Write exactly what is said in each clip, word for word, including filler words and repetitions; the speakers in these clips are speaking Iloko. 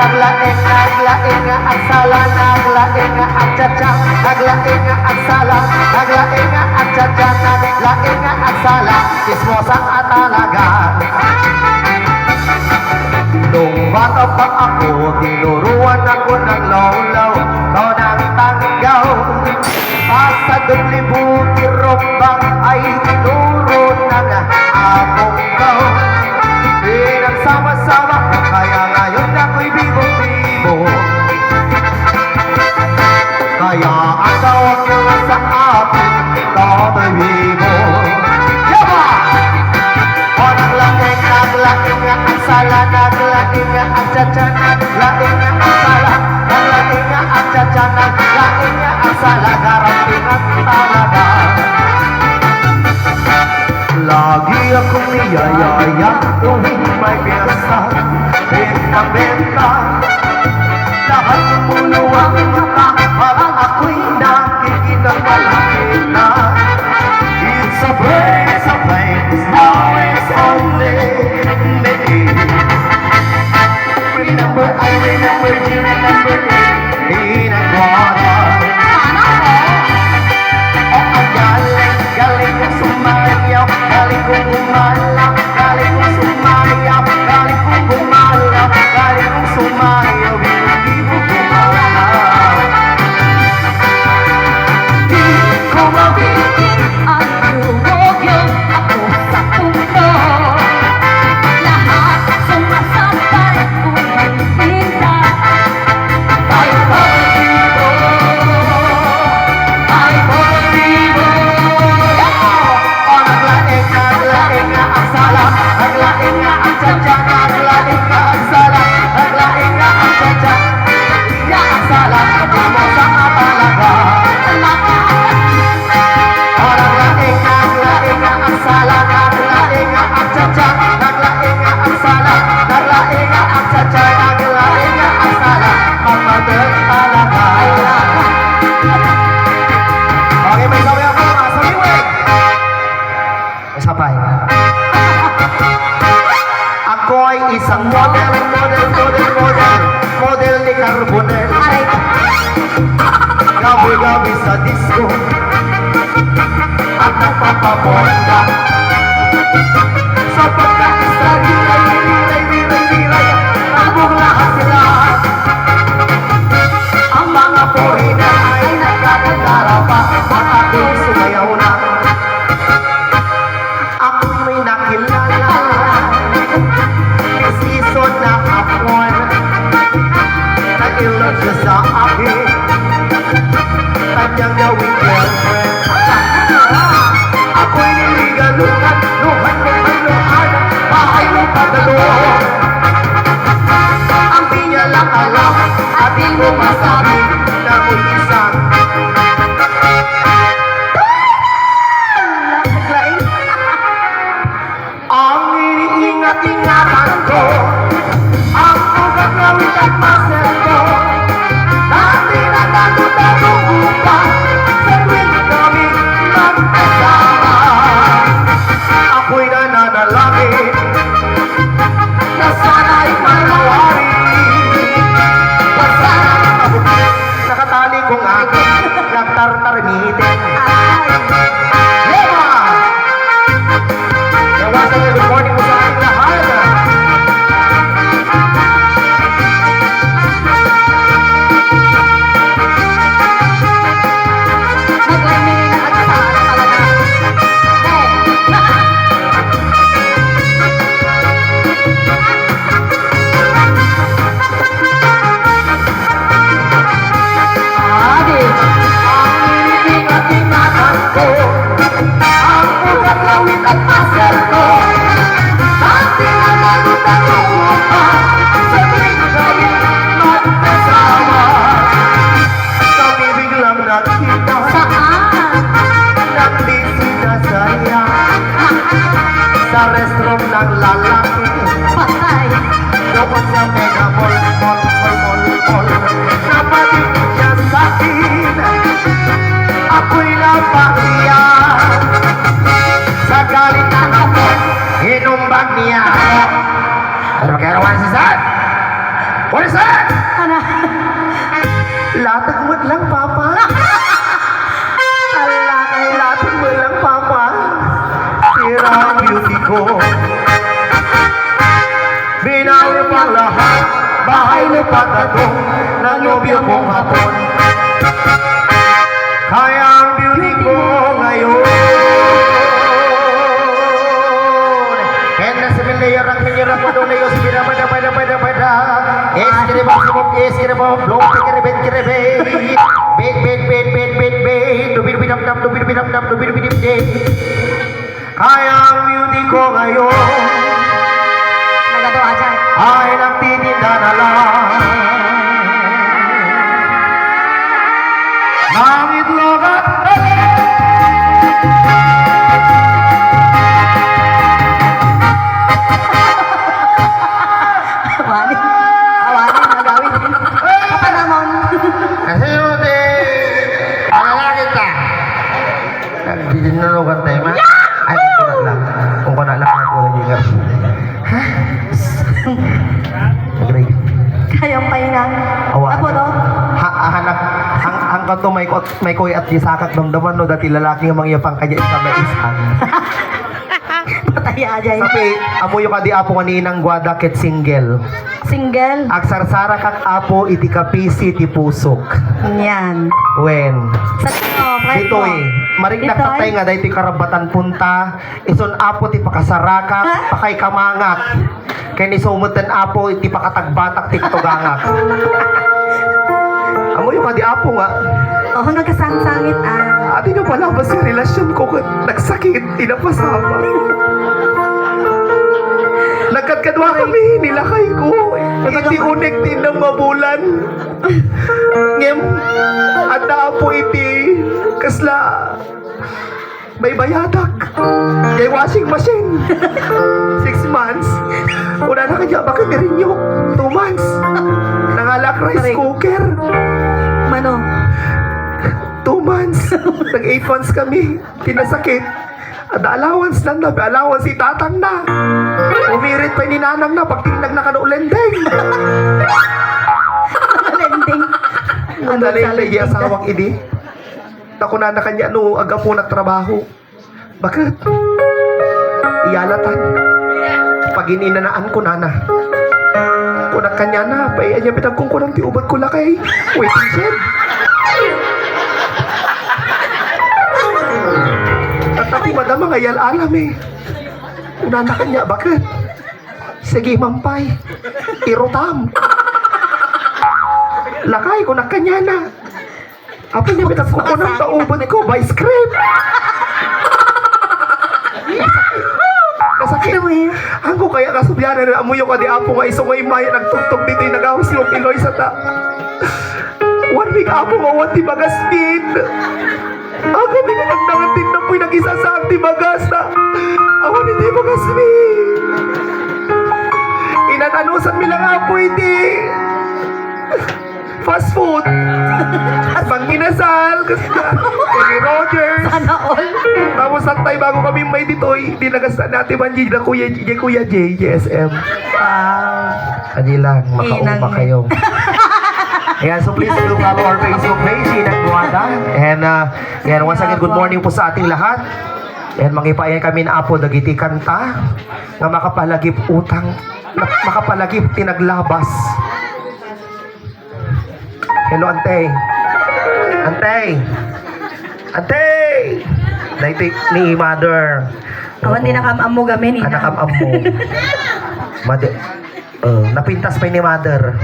Naglaing, naglaing nga agsala, naglaing nga agchatchat, naglaing nga agsala, naglaing nga agchatchat, naglaing nga agsala, chismosa a talaga. Nung bata pa ako, tinuruan ako ng lolo ko ng tanggaw. Pasadong libo ti rumbang ay tinuro ng among ko. Pinagsama-sama ko, kaya ngayon ako'y bibong-bibo. Kaya ang tawag nyo sa akin, Totoy Bibo. Yaba! O, naglaing, naglaing nga agsala, naglaing nga agchatchat, naglaing nga agsala, naglaing nga agchatchat, naglaing nga agsala, garang ingat talaga. Lagi akong niyayaya tuwing may piyesta, benta-benta. Lahat ng puluwang mata, parang ako'y nakikitang malapit na. It's a play, it's a play, it's now, it's only me. Remember, I remember, you remember me. Pinagwala. Sana all. O, ang galing, galing kong sumayaw, galing kong gumala, galing kong sumayaw, galing kong gumala, galing kong sumayaw, hindi mo gumala. Di ko mabigil ang loob, yung ako sa punto. Lahat sumasabay, kung hindi ka. Ay, pag-ibig mo, ay, pag-ibig mo. O, naglaing, naglaing nga agsala, naglaing nga agchatchat, naglaing nga agsala, naglaing nga agchatchat, nga agsala, chismosa ka talaga. Naglaing, naglaing nga agsala, naglaing nga agchatchat, naglaing nga agsala, naglaing nga agchatchat, naglaing nga agsala, mapatay talaga. Okay, may sabi ako, mga sabiwag. Isa pa, eh. Ako'y isang model, model, model, model, model ni Carbonel. Aray. Gabi-gabi sa disco at nagpapabonda. Sa pagkaisa, riray, riray, riray, riray, tambong lahat sila. Ang mga foreigner ay nagkakantara pa, at ako'y sumayaw na. Ako'y may nakilala, mestizo na Hapon. Nag-inlove siya sa akin, kanyang gawing girlfriend. Ako'y niligaluhan, luhan, luhan, luhan, bahay, lupa, galon. Ang di niya lang alam, at di mo masabi na ako'y isang Ang iniingat-ingatan ko, ang ugat, lawit at muscle ko. Dati natago-tago ko pa sa tuwing kami magkasama. Ako'y nananalangin na sana'y malawari. Basta nakatali kong aking nagtartarmitin. Ay. Yema! Kaya once again, good morning po sa ating lahat. Nag-line na yun, nag-isa, talaga. Eh. Adi. Ang iniingat-ingatan ko, ang ugat, lawit at muscle ko. Dati natago-tago ko pa sa tuwing kami magkasama. Kami biglang nagkita. Saan? Nagdi sinasaya. Sa restroom ng lalaki. Patay. Doon sa Mega Mall, mall, mall, mall, mall. Napatid siya sa akin. Ako'y napahiya. Sa galit na ako, hinumbag niya ako. Pero kaya naman si Sir. Hoy, sir! Ano? Latag met lang, Papa. Ala, kay latag met lang, Papa. Sira ang beauty ko. Binawi pang lahat. Bahay, lupa, tatong. Nanobyo kong hapon. Kaya ang beauty ko ngayon. And the civil layer ang minyura po doon na yung sibira, pada, pada, pada, pada. Es, kiribang, sibong, es, kiribang, blong, kiribet, kiribet. Bet, bet, bet, bet, bet, bet. Dubi, dubi, dam, dam, dubi, dubi, dam, dam, dubi, dubi, dip, dip. Kaya ang beauty ko ngayon Nagado, Ajay. Ay nagtitinda na lang ng itlog at Awani. Awani, nagawin din. Kapanamon. Kasi mo, di, panalangin ta. Nagdidinalugan tayo, ma. Ay, kung ko na lang. Kung ko na lang, ako na yung Ha? Agree. Kayang pahinga. Awa. Apo, no? Ha, ah, anak, ang, ang kanto may ko, may kuy at yisakak damdaman, no, dati lalaki nga mangyapang kanya isa may isa. Patay, Ajay. Sabi, amuyo ka di, Apo, nga ni Inang Guada ket single. Single? Agsarsarakak, Apo, iti kapisi ti pusok. Yan. Wen. Sa, oh, kahit Ditoy, mo. Marignak Ditoy? Patay nga daytoy karabatan punta. Isun, Apo, ti pakasarakak, Ha? Pakaikamangak. Ken isu metten, Apo, ti pakatagbatak ti katugangak. Amuyo ka di, Apo, nga. Oh, hanggang kasangsangit, ah. Adi no palabas ti relasyon ko ket nagsakit, ti napasama. Nagkadkadua kami, nilakay ko. Iti unek ti innem nga bulan. Ngem, adda, Apo, iti kasla baybayadak. Jay washing machine. Six months. Kunana kanya, bakit irinyo? Two months. Nangalak rice Correct. Cooker. Mano? Two months. Nag-eight months kami. Pinasakit. Ada allowance na, na, allowance itatang na. Umirit pa ni nanang na, pagtingnan na kano lending. Lending. Ang Ano, dali, sa lending lagi asawang idi. Nakunana kanya no, agapunak trabaho. Bakit? Iyalatan. Pag ininanaan ko, nana. Kunak kanya na, pay, anya pinagkungkunan ti ubat ko lakay. Waiting shed. At ako, madama nga yal alam eh. Kunana kanya, bakit? Sige, mampay. Irutam. Lakay, kunak kanya na. Apo niya, pinagkukunan ta ubat ko, vice grip. Kasakit. Ano mo yun? Ang ko kaya kasubyanan na amuyo ka di apo nga iso nga imaya nagtugtog dito yung nagahus yung iloy sa ta. One week apo nga one ti bagas din. Ako, pinagdangan din na po'y nag-isasaag ti bagas na. Awan iti bagas mi. Inananusan mi lang apo iti. Fast food. Pag minasal, kasi Kenny Rogers. Sana all. Tapos santay bago kami may ditoy, di nagasta na Ate Banji, na Kuya, J- Kuya J, J S M. Wow. Adi lang, makauma Inang. Kayo. Ayan, so please do follow our Facebook page, Inang Buada. And uh, ayan, once again, good morning po sa ating lahat. Ayan, mangipayan kami na apo, dagiti kanta, nga makapalagip utang, makapalagip tinaglabas. Hello, ante. Ante. Ante. Daytoy ni mother. Awan di nakam-ammo gamin, ina. Anak am-ammo. Mother. Oh, napintas pa ni mother.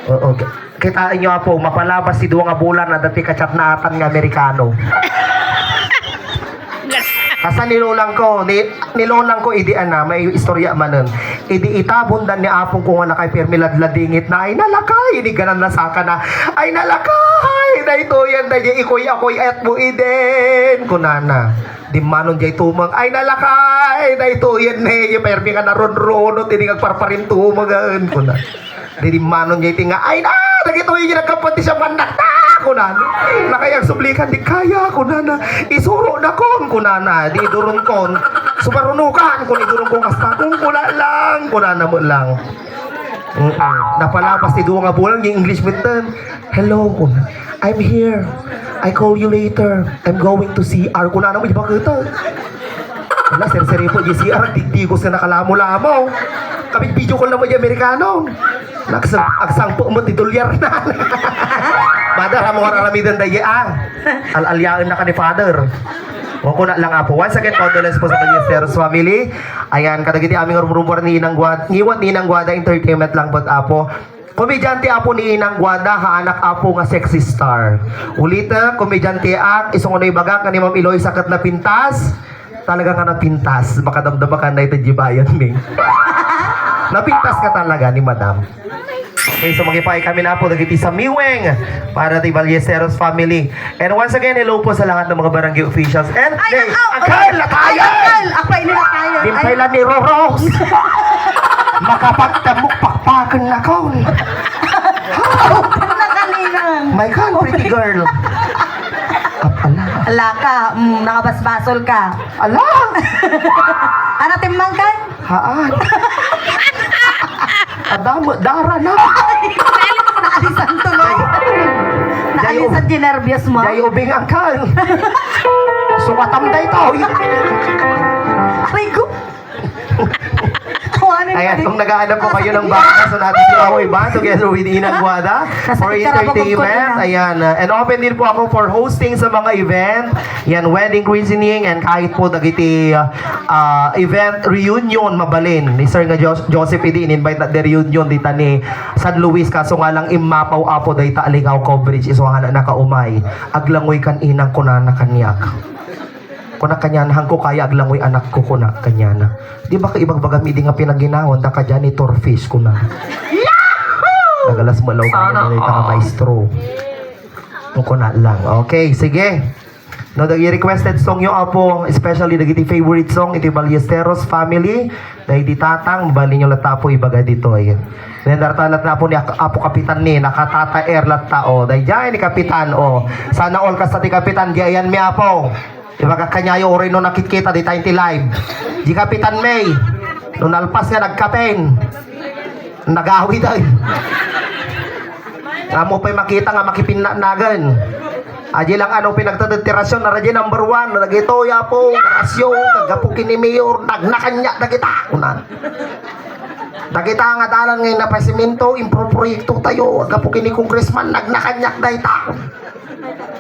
Oo. Kitaan nyo, apo, mapalabas ti dua nga bulan na dati kachatnaatan nga Amerikano. Kasta ni lolang ko, ni, ni lolang ko, idi ana, may istorya manen. Idi itabon dan ni apong ko nga nakay pirmi ladladingit na, ay nalakay, iniganan na saka na, ay nalakay, daytoy yan, daytoy ikoy-akoy at mo idin, kunana. Dimmanon jay tumeng, ay nalakay, daytoy yan, ne, yung pirmi nga narunrunot, ini nga agparparintumeng, kuna. Didimmanon jay ti nga, ay na, dagitoy yung nagkapat ti siya mannak ta, kunan. Nakayag sublikan, di kaya, kunana. Isuro na kon, kunana. Di durun kon. Subarunukan, kun idurun kon kasta, kun kuna lang, kunana mo lang. Mm-mm. Napalapas ti dua nga bulan, ing-English metten. "Hello, I'm here. I call you later. I'm going to C R." Kunana met, di ba kita? Ala, sirsiripo, di C R, digdigos nga nakalamo-lamo. Kabit video call na met di Amerikano. Nagsang-, agsangpo met ti dolyar na. Mother, amo nga aramiden daydi, ah. Al-aliaen na ka ni Father. Kunana lang, Apo. Once again, condolence po sa Ballesteros family. Ayan, kadagiti amin nga rumrumor ni Inang Guad-, ngiwat ni Inang Guada Entertainment lang po, Apo. Komedyante, Apo, ni Inang Guada, ha anak, Apo, nga sexy star. Ulit, ah, komedyante ak, isu nga no ibagak nga ni Ma'am Eloisa ket napintas. Talaga nga napintas. Makadamdama ka na ito, di bayan, mi. Napintas ka talaga ni Madam. Okay, so mangipaay kami na po dagiti samiweng para ti Ballesteros family. And once again, hello po sa lahat ng mga barangay officials. And, Ay, hey, nakaw! Uncle Latayan! Ay, uncle! Ako, ini Latayan. Ay. Dimpay lang ni Roros. Makapagtamok pakpakan na kaon. Nakaninang. My God, pretty girl. Apala. Ala ka, mm, nakabasbasol ka. Ala! Ano, timmang ka? Haan. Adamo, dara na. Naalisan tuloy. Naalisan, ginerbios mo. Jay ubing angkan. Sukatam daytoy. Aray ko. Kuhanin Ayan, ka kung din. Naghahanap po kayo ng banda, so natin si Aoy Band together with Inang Guada Nasa for picture ako, entertainment. Kung Ayan, uh, and open din po ako for hosting sa mga event. Yan, wedding christening, and kahit po dagiti, uh, uh, event reunion, mabalin. Ni Sir nga Jos-, Joseph idi, in-invite na the reunion dita ni San Luis. Kaso nga lang, immapaw, Apo, dayta aligaw coverage, isu nga nakaumay. Aglangoy kan inang kunana kaniak. Kuna kaniana, "Hanko kaya aglangoy anakko," kuna kaniana. "Di ba ka ibagbagam idi nga pinaginawan, da ka janitor fish," kuna. Nagalas malaw ka Sana naman ita nga all. Maestro. Ang kuna lang. Okay, sige. No, dagi requested song yo, Apo, especially dagiti favorite song iti Ballesteros family. Daydi tatang, bali nyo latta, Apo, ibaga ditoy. Then, darta latta, Apo, ni Ak-, Apo Kapitan ni, nakatata air latta, o. Dayjay ni Kapitan, o. Sana all kasta ti Kapitan, di ayan mi, Apo. Ibaga kaniayo, uray no nakitkita, di tayo ti live. Di Kapitan May, no nalpas nga nagkapen. Nagawid ay. Amo pa'y makita nga makipinnanagan. Aji lang ano pinagtatetirasion na radyo number one, na dagito, Apo, Horacio, kagapu kini Mayor, nagnakanyak dagita. Kunan. Dagita nga dalan nga napasimento, improproyekto tayo, kagapu kini Congressman, nagnakanyak dayta.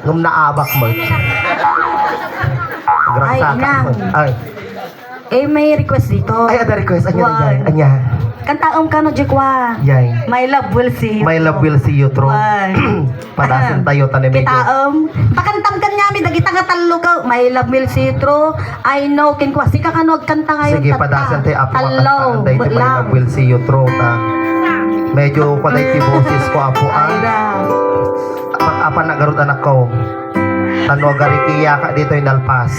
Ngem naabak mo. Ay, Gragsaka. Inang. Ay. Eh, may request dito. Ay, ada request. Anya, Juan. Anya, anya. Kantaem kano, Jekwa. Yay. My love will see you. My love will see you through. Juan. Padasen tayo, tanim ito. Kitaem. Pakantam kaniami, dagita nga tallo ka. My love will see you through. I know, ken kwa. Sika kano, agkanta kayo. Sige, padasen tayo, Apo, tallo. Kantaan tayo, My love will see you through. Ta. Medyo, kwa tayo, ti boses ko, Apo, ah. Ay, da. Pag-apan na garud anak ko. Tano agarikiya ka dito, inalpas.